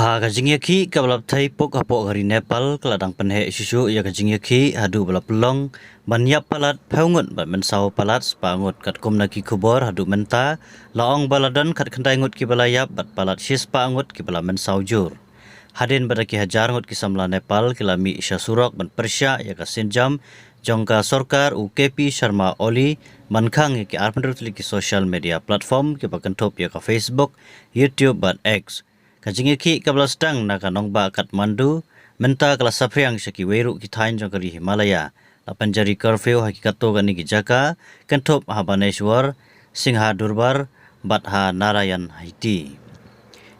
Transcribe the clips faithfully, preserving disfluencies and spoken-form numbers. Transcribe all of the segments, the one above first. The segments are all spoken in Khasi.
Ha ka jingïakhih kaba la pthei puk hapoh ka ri Nepal, ka la dang pynheh shuh shuh ïa ka jingïakhih haduh ba la pynlong ban ïap palat phew ngut bad mynsaw palat spah ngut. Katkum na ki khubor haduh mynta, la ong ba la don khatkhyndai ngut kiba la ïap bad palat shispah ngut kiba la mynsaw jur. Hadien ba da ki hajar ngut ki samla Nepal ki la mih sha surok ban pyrshah ïa ka sienjam jong ka sorkar u K P Sharma Oli ban khang ïa ki arphew hynriew tylli ki social media platform kiba kynthup ïa ka Facebook, YouTube bad X. Ka jingïakhih kaba la sdang na ka nongbah Kathmandu mynta ka la saphriang sha kiwei ruh ki thaiñ jong ka ri Himalaya. La pynjari curfew ha ki katto katne ki jaka, kynthup ha Bhubaneswar, Singha Durbar bad ha Narayanhiti.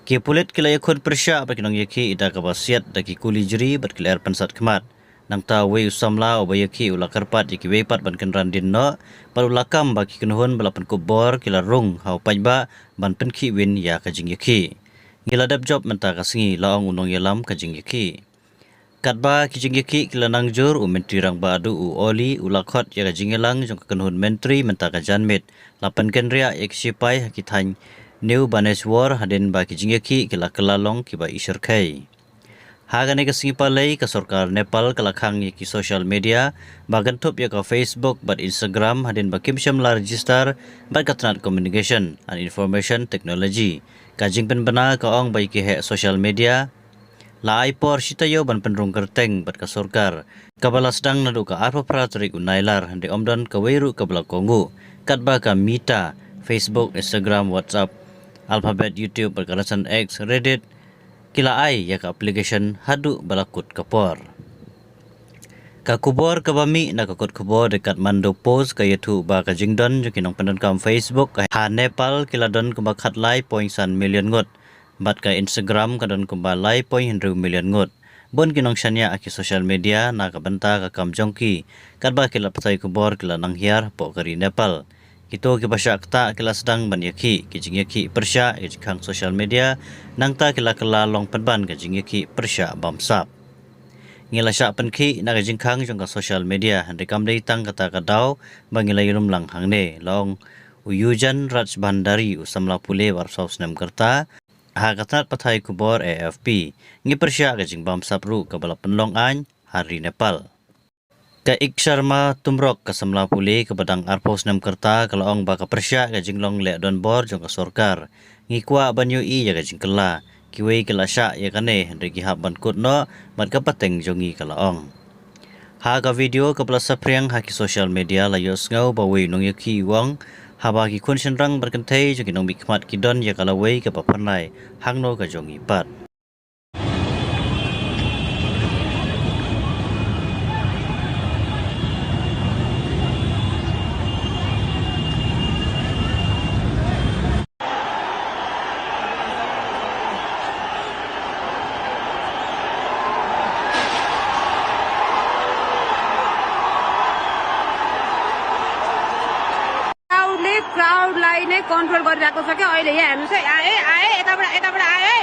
Ki pulit ki la ïakhun pyrshah bad ki nongïakhih da kaba siat da ki kuli jri bad ki lyer pynsat khmat. Nangta uwei u samla uba ïakhih u la kyrpad ïa kiwei pat ban kynran dien noh bad u la kam ba ki kynhun ba la pynkup bor ki la rung ha u paidbah ban pynkhih win ïa ka jingïakhih. Ngi la dep jop mynta ka sngi, la ong u nongïalam ka jingïakhih. Katba ki jingïakhih ki la nang jur, u Myntri Rangbah Duh u Oli u la khot ïa ka jingïalang jong ka kynhun myntri mynta ka janmiet. La pynkynriah ïa ki shipai ha ki thaiñ New Bhubaneswar hadien ba ki jingïakhih ki la kylla long kiba ishyrkhei. Ha kane ka sngi palei ka sorkar Nepal ka la khang ïa ki social media ba kynthup ïa ka Facebook bad Instagram hadien ba kim shym la register bad ka tnat Communication and Information Technology. Ka jingpynbna ka ong ba ïa ki heh social media la ai por shi taïew ban pynrung kyrteng bad ka sorkar, kaba la sdang naduh ka arphew phra tarik u Nailar, hynrei ym don kawei ruh kaba la kohnguh. Katba ka Meta, Facebook, Instagram, WhatsApp, Alphabet, YouTube bad ka rynsan X, Reddit, ki la ai ïa ka application haduh ba la kut ka por. Ka khubor kaba mih na ka kot khubor The Kathmandu Post ka ïathuh ba ka jingdon jong ki nongpyndonkam Facebook ha Nepal ki la don kumba khatlai point san million ngut, bad ka Instagram ka don kumba lai point hynriew million ngut. Bun ki nongshaniah ha ki social media na ka bynta ka kam jong ki, katba ki lad pathai khubor ki la nang hiar hapoh ka ri Nepal. Kito kiba shah ktah ki la sdang ban ïakhih ki jingïakhih pyrshah ïa ka jingkhang social media, nangta ki la kylla long pynban ka jingïakhih pyrshah bamsap. Ngi la shah pynkhih na ka jingkhang jong ka social media, hynrei kam dei tang kata ka daw ba ngi la ïalum lang hangne, la ong u Yujan Rajbhandari, u samla pule ba arphew saw snem ka rta, ha ka tnat pathai khubor A F P. Ngi pyrshah ka jingbamsap ruh kaba la pynlong aiñ ha ri Nepal. Ka Iksharma Tumrok, ka samla pule kaba dang arphew snem ka rta, ka la ong ba ka pyrshah ka jinglong leh donbor jong ka sorkar. Ngi kwah ban ïohi ïa ka jingkylla. Kiwei ki la shah ïa kane, hynrei ki hap ban kut noh bad ka pateng jong ngi, ka la ong. Ha ka video kaba la saphriang ha ki social media la ïohsngew ba uwei u nongïakhih u ong, haba ki khun shynrang bad kynthei jong ki nongmihkhmat ki don ïa ka lawei kaba phyrnai, hangno ka jong ngi pat. क्राउडले क्राउडलाई नै कन्ट्रोल गरिरहेको छ क्या अहिले। यहाँ हेर्नुहोस् है, आए, आए, यताबाट, यताबाट आए है।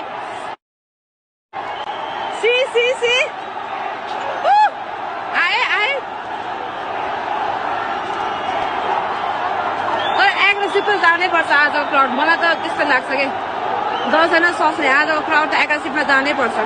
सी, सी, सी। ऊ! आए, आए। तर एग्रेसिभमा जानै पर्छ आजको क्राउड, मलाई त त्यस्तो लाग्छ कि। दसजना सस्ने आजको क्राउड त एग्रेसिभमा जानै पर्छ।